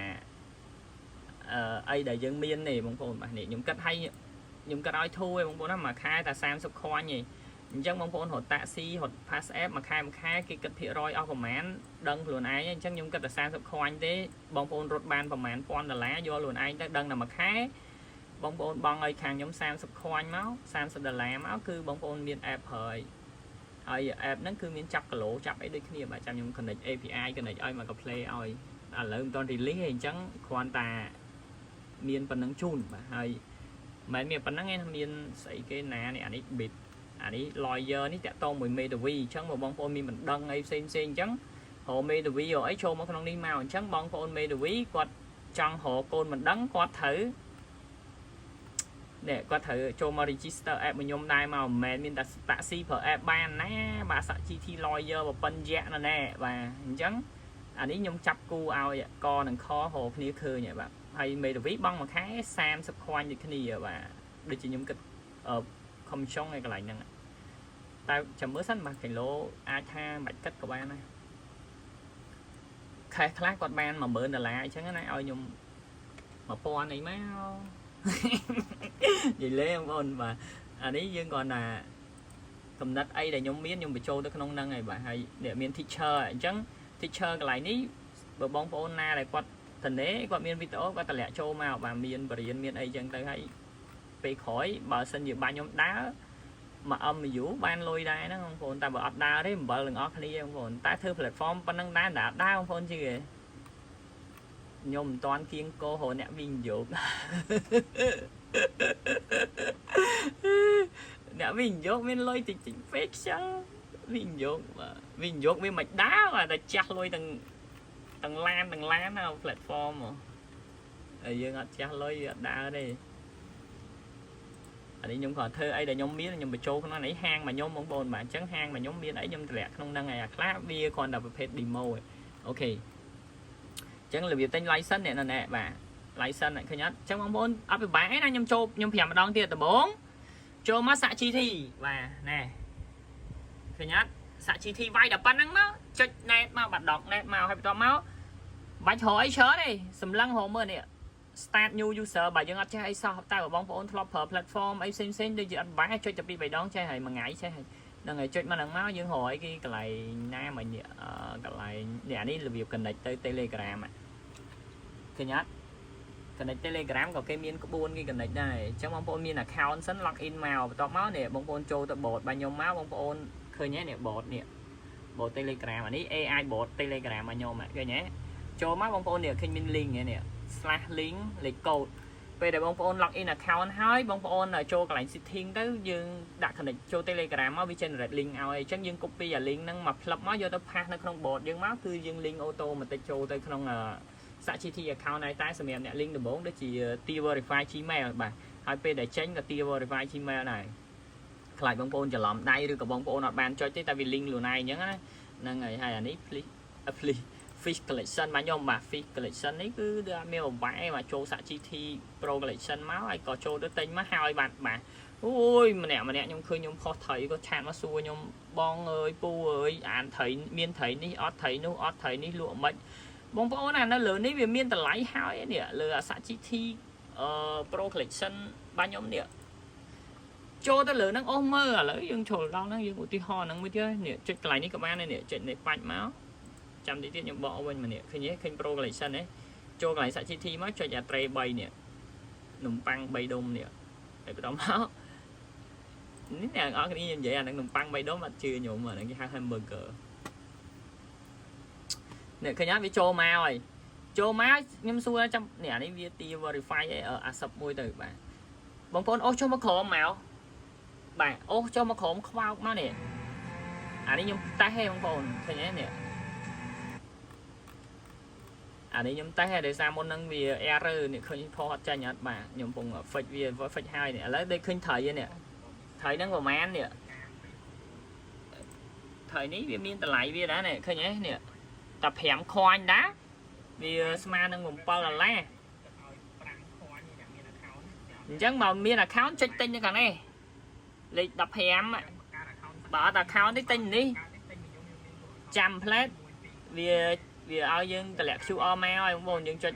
អឺអីដែលយើងមាននេះបងប្អូនបាទនេះខ្ញុំគិតឲ្យខ្ញុំគិតឲ្យធូរឯងបងប្អូនណាមួយខែតែ30ខ្វាញ់ឯងអញ្ចឹងបងប្អូនរត់តាក់ស៊ីរត់ pass app មួយខែមួយខែគេគិតភាគរយអស់ប្រហែលដឹងខ្លួនឯងអញ្ចឹងខ្ញុំគិតតែ30ខ្វាញ់ទេបងប្អូនរត់បានប្រហែលពាន់ដុល្លារយកខ្លួនឯងទៅដឹងតែមួយខែបងប្អូនបង់ឲ្យខាងខ្ញុំ30ខ្វាញ់មក30ដុល្លារមកគឺបងប្អូនមាន app ហើយហើយ app ហ្នឹងគឺមានចាប់គីឡូចាប់អីដូចគ្នាបាទចាំខ្ញុំ connect API connect ឲ្យមកកា play ឲ្យឥឡូវមិនទាន់ release ទេអញ្ចឹងគ្រាន់តែមានប៉ុណ្ណឹងជូនបាទហើយមិនមែនមានប៉ុណ្ណឹងទេមានស្អីគេណានេះអានេះ bit អានេះ lawyer នេះតាក់ទងមួយមេធាវីអញ្ចឹងបើបងប្អូនមានបណ្ដឹងអីផ្សេងផ្សេងអញ្ចឹងរកមេធាវីរកអីចូលមកក្នុងនេះមកអញ្ចឹងបងប្អូនមេធាវីគាត់ចង់រកកូនបណ្ដឹងគាត់ត្រូវនេះគាត់ត្រូវចូលមក register app មួយខ្ញុំដែរមកមិនមែនមានតែតាក់ស៊ីប្រើ app បានណាបាទសាក់ GT lawyer ប្រប៉ុនយៈណាណែបាទអញ្ចឹងអានេះខ្ញុំចាប់គូឲ្យកនិងខរកគ្នាឃើញបាទហើយមេធាវីបង់មួយខែ30ខ្វាញ់ដូចគ្នាបាទដូចជាខ្ញុំគិតអឺ commission ឯកន្លែងហ្នឹងតែចាំមើលសិនបាទគីឡូអាចថាមិនបាច់គិតក៏បានដែរខែខ្លះគាត់បាន10000ដុល្លារអញ្ចឹងណាឲ្យខ្ញុំ1000អីមកនិយាយលេងបងប្អូនបាទអានេះយើងគ្រាន់តែកំណត់អីដែលខ្ញុំមានខ្ញុំបញ្ចូលទៅក្នុងហ្នឹងហើយបាទហើយអ្នកមាន teacher អញ្ចឹង teacher កន្លែងនេះបើបងប្អូនណាដែលគាត់តនេគាត់មានវីដេអូគាត់តម្លាក់ចូលមកបាទមានបរិញ្ញាមានអីចឹងទៅហើយពេលក្រោយបើសិនជាបាញ់ខ្ញុំដើរមក MU បានលុយដែរហ្នឹងបងប្អូនតែបើអត់ដើរទេអំបិលទាំងអស់គ្នាបងប្អូនតែធ្វើ platform ប៉ុណ្ណឹងដែរតែអត់ដើរបងប្អូនជឿទេខ្ញុំមិនតាន់គៀងកោរកអ្នកវិនិយោគ អ្នកវិនិយោគមានលុយតិចតិចពេកខ្ជិលវិនិយោគបាទវិនិយោគវាមិនដើរបាទតែចាស់លុយទាំងទាំងឡានទាំងឡានណា platform ហ៎ហើយយើងអត់ចាស់លុយវាអត់ដើរទេអានេះខ្ញុំគ្រាន់ធ្វើអីដែលខ្ញុំមានខ្ញុំបញ្ចូលក្នុងនេះហាងមកខ្ញុំបងប្អូនបាទអញ្ចឹងហាងមកខ្ញុំមានអីខ្ញុំតម្លាក់ក្នុងហ្នឹងហើយអាខ្លះវាគ្រាន់តែប្រភេទ demo ឯង OK អញ្ចឹងរបៀបទិញ license នេះណែបាទ license ឃើញអត់អញ្ចឹងបងប្អូនអត់ពិបាកឯណាខ្ញុំចូលខ្ញុំប្រាប់ម្ដងទៀតដំបូង ចូលមកសាក់ GT បាទណែឃើញអត់សាក់ GT វាយដល់ប៉ុណ្្នឹងមកចុច net មកបាត់ដក net មកហើយបន្ទាប់មកបាច់រកអីច្រើនទេសម្លឹងរកមើលនេះ start new user បើយើងអត់ចេះអីសោះតែបើបងប្អូនធ្លាប់ប្រើ platform អីផ្សេងផ្សេងដូចជាអត់បាច់ចុចតែពីរបីដងចេះហើយមួយថ្ងៃចេះហើយហ្នឹងហើយចុចមកហ្នឹងមកយើងរកអីគេកន្លែងណាមកនេះកន្លែងនេះអានេះរបៀប connect ទៅ Telegram ឃើញអត់ connect Telegram ក៏គេមានក្បួនគេ connect ដែរអញ្ចឹងបងប្អូនមាន account សិន log in មកបន្ទាប់មកនេះបងប្អូនចូលទៅ bot របស់ខ្ញុំមកបងប្អូនឃើញទេនេះ bot នេះ bot Telegram អានេះ AI bot Telegram របស់ខ្ញុំឃើញទេចូលមកបងប្អូននេះឃើញមាន link នេះ slash link លេខកូដពេលដែលបងប្អូន log in account ហើយបងប្អូនចូលកន្លែង setting ទៅយើងដាក់ connect ចូល Telegram មកវា generate link ឲ្យអញ្ចឹងយើង copy អា link ហ្នឹងមកផ្លឹបមកយកទៅpaste នៅក្នុង bot យើងមកគឺយើង link automatic ចូលទៅក្នុងសាក់ GT account ហើយតែសម្រាប់អ្នក link ដំបូងដូចជា ទារ verify Gmail បាទហើយពេលដែលចេញក៏ទារ verify Gmail ដែរខ្លាចបងប្អូនច្រឡំដៃឬក៏បងប្អូនអត់បានចុចទេតែវា link ខ្លួនឯងអញ្ចឹងណាហ្នឹងហើយហើយអានេះ please please fish collection បាទខ្ញុំបាទ fish collection នេះគឺដូចអត់មានបំបែបាទចូលសាក់ GT Pro collection មកហើយក៏ចូលទៅទិញមកហើយបាទបាទអូយម្នាក់ម្នាក់ខ្ញុំឃើញខ្ញុំផុសត្រីក៏chat មកសួរខ្ញុំបងអើយពូអើយអានត្រីមានត្រីនេះអត់ត្រីនោះអត់ត្រីនេះលក់មិនបងប្អូនអានៅលើនេះវាមានតម្លៃហើយនេះលើអាសាក់ GT អឺ Pro collection បាទខ្ញុំនេះចូលទៅលើហ្នឹងអូសមើលឥឡូវយើងចូលដល់ហ្នឹងយើងឧទាហរណ៍ហ្នឹងមួយទៀតនេះចុចកន្លែងនេះក៏បានដែរនេះចុចនេះបាច់មកចាំតិចទៀតខ្ញុំបកវិញមកនេះឃើញទេឃើញ Pro collection ទេចូលកន្លែងសាក់ GT មកចុចអា tray 3នេះនំប៉័ង3ដុំនេះហើយបន្តមកនេះអ្នកនរគ្នានិយាយអាហ្នឹងនំប៉័ង3ដុំអត់ជឿខ្ញុំអាហ្នឹងគេហៅ hamburger នេះឃើញអត់វាចូលមកហើយចូលមកខ្ញុំសួរចាំនេះអានេះវាទី verify អីអាសឹបមួយទៅបាទបងប្អូនអូសចុះមកក្រោមមកបាទអូសចុះមកក្រោមខ្វោកមកនេះអានេះខ្ញុំតេស្តហេបងប្អូនឃើញទេនេះអានេះខ្ញុំតេស្តហេដោយសារមុនហ្នឹងវា error នេះឃើញផុសអត់ចាញ់អត់បាទខ្ញុំកំពុង fix វា fix ហើយនេះឥឡូវដូចឃើញត្រីនេះត្រីហ្នឹងប្រហែលនេះត្រីនេះវាមានតម្លៃវាដែរនេះឃើញទេនេះតែ5 coin ដែរវាស្មើនឹង7ដុល្លារអញ្ចឹងមកមាន account ចុចទិញនៅខាងនេះលេខ15បើអត់ account នេះទិញនេះចាំផ្លែតវាវាឲ្យយើងតម្លាក់ QR មកឲ្យបងប្អូនយើងចុច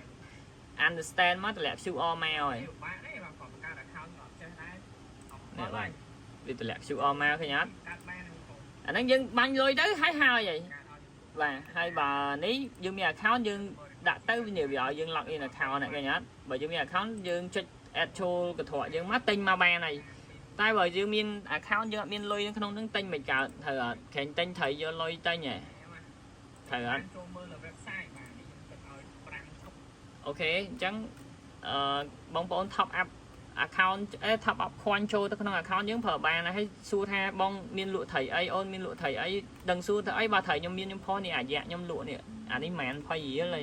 understand មកតម្លាក់ QR មកឲ្យនេះបាទវាតម្លាក់ QR មកឃើញអត់អាហ្នឹងយើងបាញ់លុយទៅហើយហើយហើយបាទហើយបើនេះយើងមាន account យើងដាក់ទៅវាឲ្យយើង log in account ហ្នឹងឃើញអត់បើយើងមាន account យើងចុច add ចូលកន្ត្រកយើងមកទិញមកបានហើយតែបើយើងមាន account យើងអត់មានលុយនៅក្នុងហ្នឹងទិញមិនកើតត្រូវអត់ក្រែងទិញត្រូវយកលុយទិញហ៎ត្រូវអត់ ចូលមើលលើ website បាទនេះខ្ញុំគិតឲ្យ5ឈប់ OK អញ្ចឹងអឺបងប្អូន top up account អេ top up coin ចូលទៅក្នុង account យើងប្រើបានហើយសួរថាបងមានលក់ត្រីអីអូនមានលក់ត្រីអីដឹងសួរទៅអីបើត្រីខ្ញុំមានខ្ញុំផុសនេះអាយៈខ្ញុំលក់នេះអានេះមិនមែន20រៀលទេ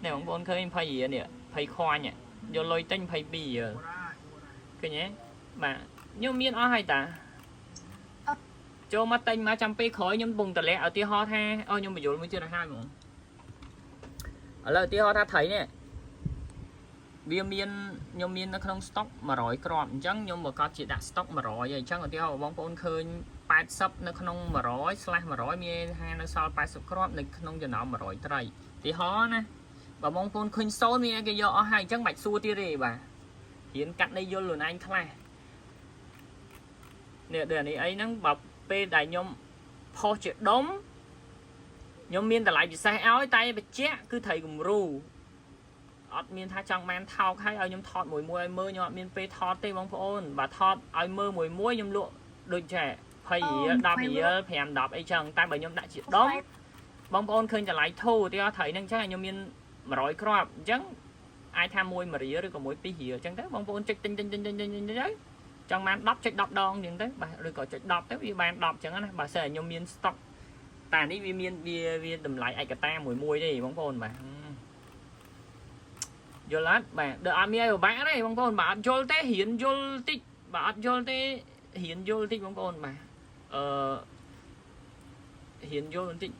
នេះបងប្អូនឃើញ20រៀលនេះ20 coin យកលុយទិញ22រៀលឃើញទេបាទខ្ញុំមានអស់ហើយតាចូលមកទិញមកចាំពេលក្រោយខ្ញុំពងតម្លាក់ឧទាហរណ៍ថាអូខ្ញុំបញ្យល់មួយទៀតឲ្យហើយហ្មងឥឡូវឧទាហរណ៍ថាត្រីនេះវាមានខ្ញុំមាននៅក្នុង stock 100គ្រាប់អញ្ចឹងខ្ញុំប្រកាសជាដាក់ stock 100ហើយអញ្ចឹងឧទាហរណ៍បងប្អូនឃើញ80នៅក្នុង100/100មានថានៅសល់80គ្រាប់នៅក្នុងចំណោម100ត្រីឧទាហរណ៍ណាបើបងប្អូនឃើញ0មានគេយកអស់ហើយអញ្ចឹងបាច់សួរទៀតទេបាទរៀនកាត់នៃយល់ខ្លួនឯងខ្លះនេះដូចអានេះអីហ្នឹងបើពេលដែលខ្ញុំផុសជាដុំខ្ញុំមានតម្លៃពិសេសឲ្យតែបញ្ជាក់គឺត្រីគំរូអត់មានថាចង់បានថោកហើយឲ្យខ្ញុំថតមួយមួយឲ្យមើលខ្ញុំអត់មានពេលថតទេបងប្អូនបើថតឲ្យមើលមួយមួយខ្ញុំលក់ដូចចេះ20រៀល10រៀល5 10អីចឹងតែបើខ្ញុំដាក់ជាដុំបងប្អូនឃើញតម្លៃធូរឧទាហរណ៍ត្រីហ្នឹងចឹងខ្ញុំមាន100គ្រាប់អញ្ចឹងអាចថាមួយ1រៀលឬក៏មួយ2រៀលអញ្ចឹងទៅបងប្អូនចុចទិញទិញទិញទិញទិញទិញទៅចង់បាន10ចុច10ដងអញ្ចឹងទៅបាទឬក៏ចុច10ទៅវាបាន10អញ្ចឹងណាបើសិនតែខ្ញុំមាន stock តែនេះវាមានវាវាតម្លៃឯកតាមួយមួយទេបងប្អូនបាទយល់អត់បាទដល់អត់មានអីពិបាកទេបងប្អូនបើអត់យល់ទេរៀនយល់តិចបើអត់យល់ទេរៀនយល់តិចបងប្អូនបាទអឺរៀនយល់បន្តិច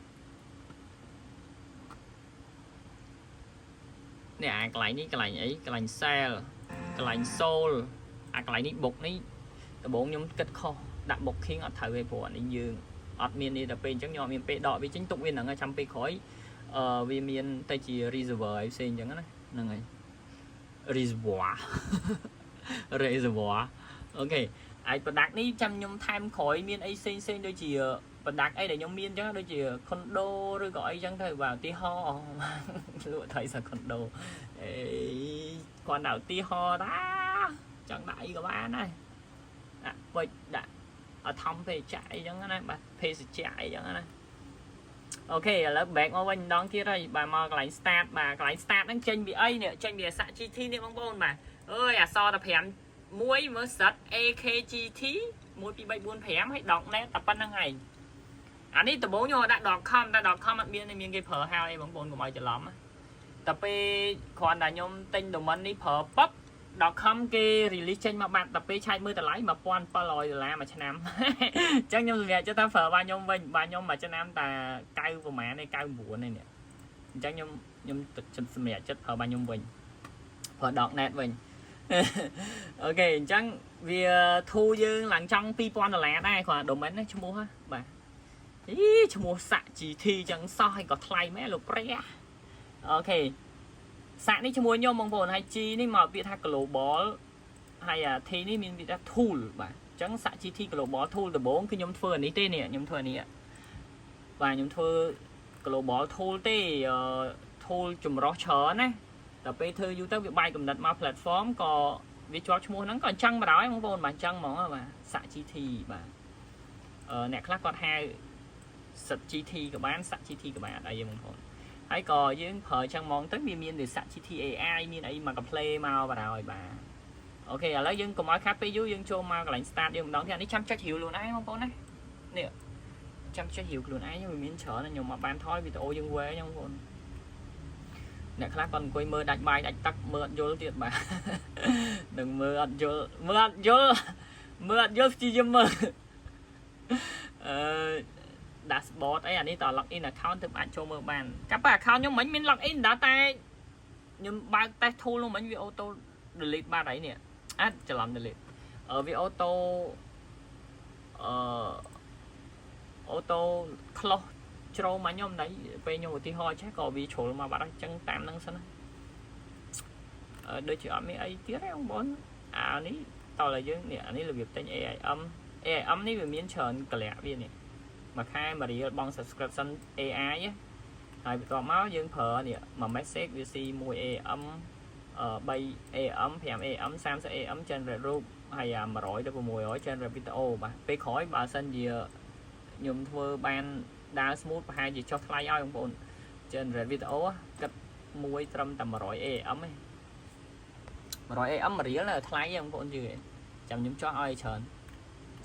នេះអាកន្លែងនេះកន្លែងអីកន្លែង sell កន្លែង sold អាកន្លែងនេះបុកនេះ ដំបូងខ្ញុំគិតខុសដាក់ booking អត់ត្រូវទេព្រោះអានេះយើងអត់មាននេះដល់ពេលអញ្ចឹងខ្ញុំអត់មានពេលដកវាចេញទុកវាហ្នឹងហើយចាំពេលក្រោយអឺវាមានទៅជា reservoir អីផ្សេងអញ្ចឹងណាហ្នឹងហើយ reservoir reservoir OK ហើយ product នេះចាំខ្ញុំថែមក្រោយមានអីផ្សេងផ្សេងដូចជា product អីដែលខ្ញុំមានអញ្ចឹងដូចជា condo ឬក៏អីចឹងទៅបាទឧទាហរណ៍លក់ថៃសា condo អេគាត់ដាក់ឧទាហរណ៍តាចង់ដាក់អីក៏បានដែរដាក់ពេជ្រដាក់អធំពេជ្រអីចឹងណាបាទភេសជ្ជៈអីចឹងណាOK ឥឡូវ back មកវិញម្ដងទៀតហើយបាទមកកន្លែង start បាទកន្លែង start ហ្នឹងចេញពីអីនេះចេញពីអស GT នេះបងប្អូនបាទអើយអសតែ5មួយមើលសិត AKGT 1 2 3 4 5ហើយ .net តែប៉ុណ្្នឹងឯងអានេះដំបូងខ្ញុំដាក់ .com តែ .com អត់មានមានគេប្រើហើយបងប្អូនកុំឲ្យច្រឡំណាតែពេលគ្រាន់តែខ្ញុំទិញ domain នេះប្រើពឹប .com គេ release ចេញមកបាត់តែពេលឆែកមើលតម្លៃ1700ដុល្លារមួយឆ្នាំ អញ្ចឹងខ្ញុំសម្រេចចិត្តថាប្រើរបស់ខ្ញុំវិញបាទខ្ញុំមួយឆ្នាំតែ9ប្រហែលទេ99ទេនេះអញ្ចឹងខ្ញុំខ្ញុំសម្រេចចិត្តប្រើរបស់ខ្ញុំវិញប្រើ .net វិញ OK អញ្ចឹងវាធូរយើងឡើងចង់2000ដុល្លារដែរគ្រាន់ domain នេះឈ្មោះហ៎បាទអីឈ្មោះសាក់ GT អញ្ចឹងសោះហើយក៏ថ្លៃមែនលោកព្រះOK សាក់នេះឈ្មោះខ្ញុំបងប្អូនហើយ G នេះមកពាក្យថា global ហើយអា T នេះមានពាក្យថា tool បាទអញ្ចឹងសាក់ GT global tool ដំបូងគឺខ្ញុំធ្វើអានេះទេនេះខ្ញុំធ្វើអានេះបាទខ្ញុំធ្វើ global tool ទេអឺ tool ចម្រុះច្រើនណាដល់ពេលធ្វើយូរទៅវាបាយកំណត់មក platform ក៏វាជាប់ឈ្មោះហ្នឹងក៏អញ្ចឹងបណ្ដោយបងប្អូនបាទអញ្ចឹងហ្មងបាទសាក់ GT បាទអឺអ្នកខ្លះគាត់ហៅសិត GT ក៏បានសាក់ GT ក៏បានអត់អីទេបងប្អូនហើយក៏យើងប្រើអញ្ចឹងហ្មងទៅវាមានដូចសាក់ GT AI មានអីមកកាផ្លេមកបណ្ដោយបាទ OK ឥឡូវយើងកុំឲ្យខាត់ពេលយូរយើងចូលមកកន្លែង start យើងម្ដងទៀតអានេះចាំចុចរាវខ្លួនឯងបងប្អូនណានេះចាំចុចរាវខ្លួនឯងវាមានច្រើនខ្ញុំមកបានថយវីដេអូយើងវែងបងប្អូនអ្នកខ្លះគាត់អង្គុយមើលដាច់បាយដាច់ទឹកមើលអត់យល់ទៀតបាទ នឹងមើលអត់យល់មើលអត់យល់មើលអត់យល់ព្យាយាមមើលអឺ dashboard អីអានេះត log in account ទើបអាចចូលមើលបានកាប់ account ខ្ញុំមិញមាន log in ដែរតែខ្ញុំបើក test tool នោះមិញវា auto delete បាត់ហើយនេះអាចច្រឡំ delete អឺវា auto អឺ auto close ជ្រោមកខ្ញុំដែរពេលខ្ញុំឧទាហរណ៍ចេះក៏វាជ្រុលមកបាត់ហើយអញ្ចឹងតាមហ្នឹងសិនណាអឺដូចជាអត់មានអីទៀតទេបងប្អូនអានេះតោះតែយើងនេះអានេះរបៀបទិញ AIM AIM នេះវាមានច្រើនកលៈវានេះមួយខែមួយរៀលបង់ subscription AI ហើយបន្ទាប់មកយើងប្រើនេះមួយ message វាស៊ី1 AM 3 AM 5 AM 30 AM generate រូបហើយអា100ទៅ600 generate video បាទពេលក្រោយបើសិនជាខ្ញុំធ្វើបានដើរ smooth ប្រហែលជាចុះថ្លៃឲ្យបងប្អូន generate video គិតមួយត្រឹមតែ100 AM ឯង100 AM 1រៀលថ្លៃបងប្អូនជឿចាំខ្ញុំចោះឲ្យច្រើន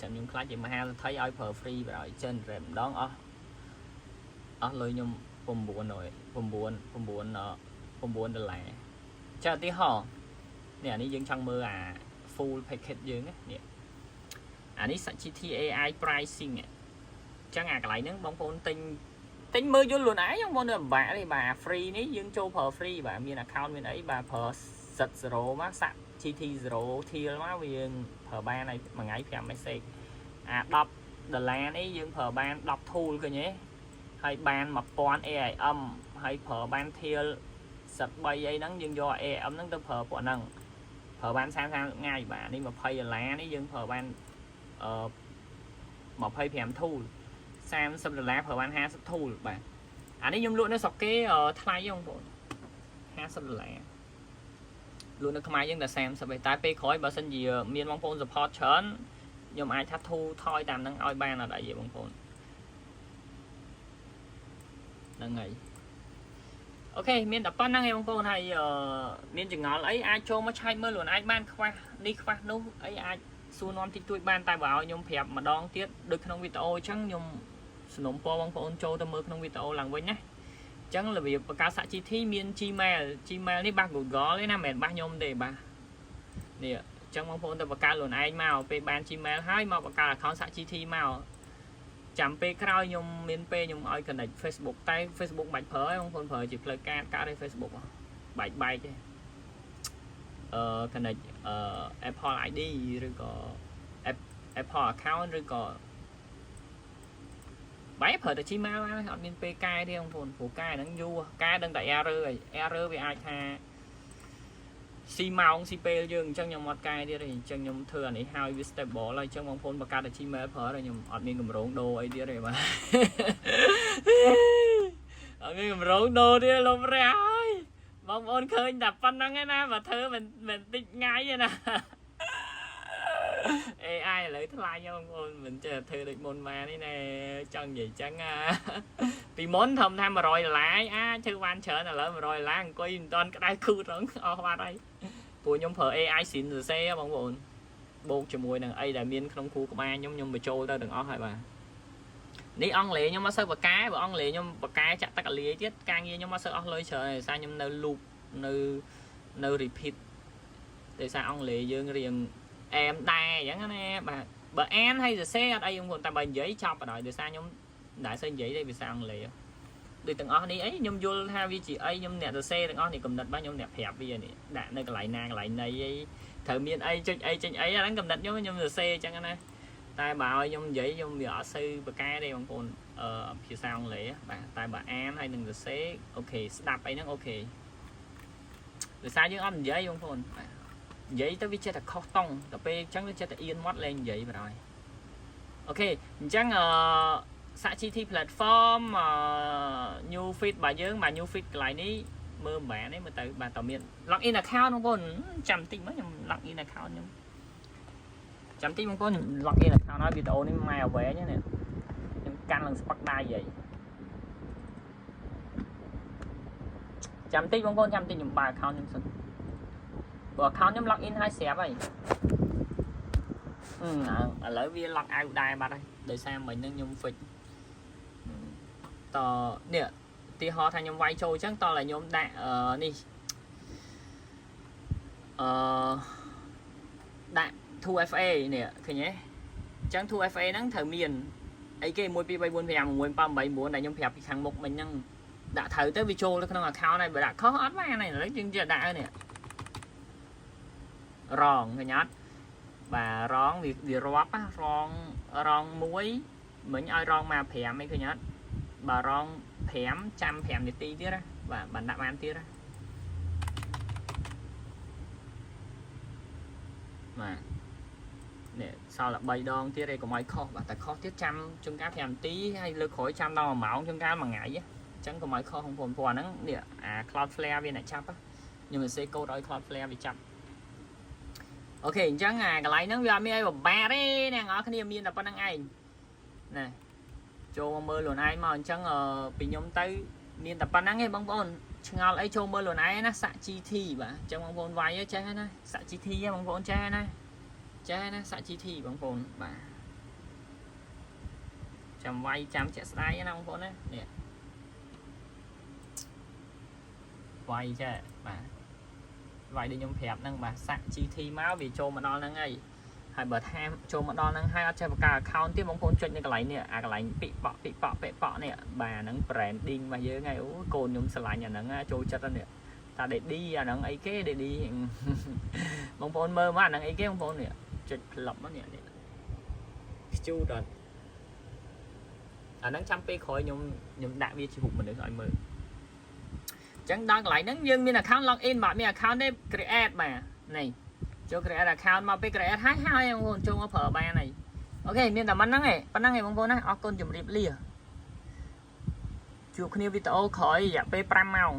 ចាំខ្ញុំខ្លាចជាមហាសេដ្ឋីឲ្យប្រើ free បើឲ្យ generate ម្ដងអស់អស់លុយខ្ញុំ900 9 9 9ដុល្លារចាឧទាហរណ៍នេះអានេះយើងចង់មើលអា full package យើងនេះអានេះ GT AI pricing អញ្ចឹងអាកន្លែងហ្នឹងបងប្អូនទិញទិញមើលយល់ខ្លួនឯងបងប្អូនពិបាកទេបាទ free នេះយើងចូលប្រើ free បាទមាន account មានអីបាទប្រើសិត0មកសាក់ GT 0 tier មកវាយើងប្រើបានហើយមួយថ្ងៃ5 message អា10ដុល្លារនេះយើងប្រើបាន10 tool ឃើញទេហើយបាន1000 AIM ហើយប្រើបាន tier សិត3អីហ្នឹងយើងយក AIM ហ្នឹងទៅប្រើពួកហ្នឹងប្រើបាន30ថ្ងៃបាទនេះ20ដុល្លារនេះយើងប្រើបានអឺ25 tool 30ដុល្លារប្រើបាន50 tool បាទអានេះខ្ញុំលក់នៅស្រុកគេថ្លៃបងប្អូន50ដុល្លារលក់នៅខ្មែរយើងតែ30ឯតែពេលក្រោយបើសិនជាមានបងប្អូន support ច្រើនខ្ញុំអាចថាធូរថយតាមហ្នឹងឲ្យបានអត់អីទេបងប្អូនហ្នឹងហើយ OK មានតែប៉ុណ្្នឹងឯងបងប្អូនហើយមានចងល់អីអាចចូលមកឆែកមើលខ្លួនឯងបានខ្វះនេះខ្វះនោះអីអាចសួរនាំតិចតួចបានតែបើឲ្យខ្ញុំប្រាប់ម្ដងទៀតដូចក្នុងវីដេអូអញ្ចឹងខ្ញុំសំណូមពរបងប្អូនចូលទៅមើលក្នុងវីដេអូឡើងវិញណាអញ្ចឹងរបៀបបង្កើតសាក់ GT មាន Gmail Gmail នេះបាស Google ទេណាមិនមែនបាសខ្ញុំទេបាទនេះអញ្ចឹងបងប្អូនទៅបង្កើតខ្លួនឯងមកពេលបាន Gmail ហើយមកបង្កើត account សាក់ GT មកចាំពេលក្រោយខ្ញុំមានពេលខ្ញុំឲ្យ connect Facebook តែ Facebook បាច់ប្រើទេបងប្អូនប្រើជាផ្លូវការកើតទេ Facebook បែកបែកទេអឺ connect អឺ Apple ID ឬក៏ app Apple account ឬក៏បែរប្រើតែ Gmail បានអត់មានពេលកែទេបងប្អូនព្រោះកែហ្នឹងយូរកែដឹងតែ error ហើយ error វាអាចថាស៊ីម៉ោងស៊ីពេលយើងអញ្ចឹងខ្ញុំអត់កែទៀតទេអញ្ចឹងខ្ញុំធ្វើអានេះហើយវា stable ហើយអញ្ចឹងបងប្អូនបង្កើតតែ Gmail ប្រើហើយខ្ញុំអត់មានកម្រងដូរអីទៀតទេបាទ អត់មានកម្រងដូរទៀតលោកព្រះហើយបងប្អូនឃើញតែប៉ុណ្្នឹងឯណាបើធ្វើមិនមិនតិចថ្ងៃឯណា AI ឥឡូវថ្លៃបងប្អូនមិនចេះធ្វើដូចមុនមកនេះណែចង់និយាយចឹងអាពីមុនធំថា100ដុល្លារអាចធ្វើបានច្រើនឥឡូវ100ដុល្លារអង្គុយមិនតាន់ក្តៅគូតហ្មងអស់បាត់ហើយព្រោះខ្ញុំប្រើ AI ស៊ីនសរសេរបងប្អូនបូកជាមួយនឹងអីដែលមានក្នុងខួរក្បាលខ្ញុំខ្ញុំបញ្ចូលទៅទាំងអស់ហើយបាទនេះអង់គ្លេសខ្ញុំអត់សូវបកកែបើអង់គ្លេសខ្ញុំបកកែចាក់ទឹកអាលាយទៀតការងារខ្ញុំអត់សូវអស់លុយច្រើនដោយសារខ្ញុំនៅ loop នៅនៅ repeat ដោយសារអង់គ្លេសយើងរៀងអែមដែរអញ្ចឹងណាបាទបើអានហើយសរសេរអត់អីបងប្អូនតែបើនិយាយចប់បណ្ដោយដោយសារខ្ញុំមិនដែលសូវនិយាយទេភាសាអង់គ្លេសដូចទាំងអស់នេះអីខ្ញុំយល់ថាវាជាអីខ្ញុំអ្នកសរសេរទាំងអស់នេះកំណត់បាទខ្ញុំអ្នកប្រាប់វានេះដាក់នៅកន្លែងណាកន្លែងណីអីត្រូវមានអីចុចអីចេញអីអាហ្នឹងកំណត់ខ្ញុំខ្ញុំសរសេរអញ្ចឹងណាតែបើឲ្យខ្ញុំនិយាយខ្ញុំវាអត់សូវប្រកែទេបងប្អូនអឺភាសាអង់គ្លេសបាទតែបើអានហើយនឹងសរសេរ OK ស្ដាប់អីហ្នឹង OK ដោយសារយើងអត់និយាយបងប្អូនបាទនិយាយទៅវាចេះតែខុសតង់ដល់ពេលអញ្ចឹងវាចេះតែអៀនមាត់លែងនិយាយបណ្ដោយ OK អញ្ចឹងអឺសាក់ GT platform អឺ new feed របស់យើងបាទ new feed កន្លែងនេះមើលមិនបានទេមើលទៅបាទតើមាន login account បងប្អូនចាំតិចមើលខ្ញុំ login account ខ្ញុំចាំតិចបងប្អូនខ្ញុំ login account ហើយវីដេអូនេះម៉ែអវែងនេះខ្ញុំកាន់ឡើងស្ពឹកដៃហីចាំតិចបងប្អូនចាំតិចខ្ញុំបើក account ខ្ញុំសិនព្រោះ account ខ្ញុំ login ហើយស្រាប់ហើយអឺឥឡូវវា log out ដែរបាត់ហើយដោយសារមិញហ្នឹងខ្ញុំ fix តនេះទីហោថាខ្ញុំវាយចូលអញ្ចឹងតតែខ្ញុំដាក់អឺនេះអឺដាក់ 2FA នេះឃើញទេអញ្ចឹង 2FA ហ្នឹងត្រូវមានអីគេ1 2 3 4 5 6 7 8 9ដែលខ្ញុំប្រាប់ពីខាងមុខមិញហ្នឹងដាក់ត្រូវទៅវាចូលទៅក្នុង account ហើយបើដាក់ខុសអត់បានហើយឥឡូវយើងចេះដាក់នេះរងឃើញអត់បាទរងវាវារាប់រងរងមួយមិញឲ្យរងមក5អីឃើញអត់បើរង5ចាំ5នាទីទៀតណាបាទបានដាក់បានទៀតណាបាទនេះសល់តែ3ដងទៀតឯងកុំឲ្យខុសបាទតែខុសទៀតចាំជួនកាល5នាទីហើយលើកក្រោយចាំដល់1ម៉ោងជួនកាល1ថ្ងៃអញ្ចឹងកុំឲ្យខុសបងប្អូនព្រោះអាហ្នឹងនេះអា Cloudflare វាអ្នកចាប់ខ្ញុំសរសេរកូដឲ្យ Cloudflare វាចាប់ OK អញ្ចឹងអាកន្លែងហ្នឹងវាអត់មានអីពិបាកទេអ្នកនរគ្នាមានតែប៉ុណ្្នឹងឯងណាចូលមកមើលខ្លួនឯងមកអញ្ចឹងពីខ្ញុំទៅមានតែប៉ុណ្្នឹងឯងបងប្អូនឆ្ងល់អីចូលមើលខ្លួនឯងណាសាក់ GT បាទអញ្ចឹងបងប្អូនវាយចេះណាសាក់ GT បងប្អូនចេះណាចេះណាសាក់ GT បងប្អូនបាទចាំវាយចាំជាក់ស្ដែងណាបងប្អូនណានេះវាយចេះបាទវាយដូចខ្ញុំប្រាប់ហ្នឹងបាទសាក់ GT មកវាចូលមកដល់ហ្នឹងហើយហើយបើថាចូលមកដល់ហ្នឹងហើយអត់ចេះបង្កើត account ទៀតបងប្អូនចុចនៅកន្លែងនេះអាកន្លែងពិប៉ក់ពិប៉ក់ពិប៉ក់នេះបាទហ្នឹង branding របស់យើងហើយអូកូនខ្ញុំស្រឡាញ់អាហ្នឹងចូលចិត្តហ្នឹងនេះតា daddy អាហ្នឹងអីគេ daddy បងប្អូនមើលមកអាហ្នឹងអីគេបងប្អូននេះចុចផ្លឹបមកនេះនេះខ្ជូតអត់អាហ្នឹងចាំពេលក្រោយខ្ញុំខ្ញុំដាក់វាជារូបមនុស្សឲ្យមើលចឹងដល់កន្លែងហ្នឹងយើងមាន account login បាទមាន account ទេ create បាទនេះចូល create account មកពេល create ហើយហើយបងប្អូនចូលមកប្រើបានហើយ OK មានតែប៉ុណ្្នឹងឯងប៉ុណ្្នឹងឯងបងប្អូនណាអរគុណជម្រាបលាជួបគ្នាវីដេអូក្រោយរយៈពេល5ម៉ោង។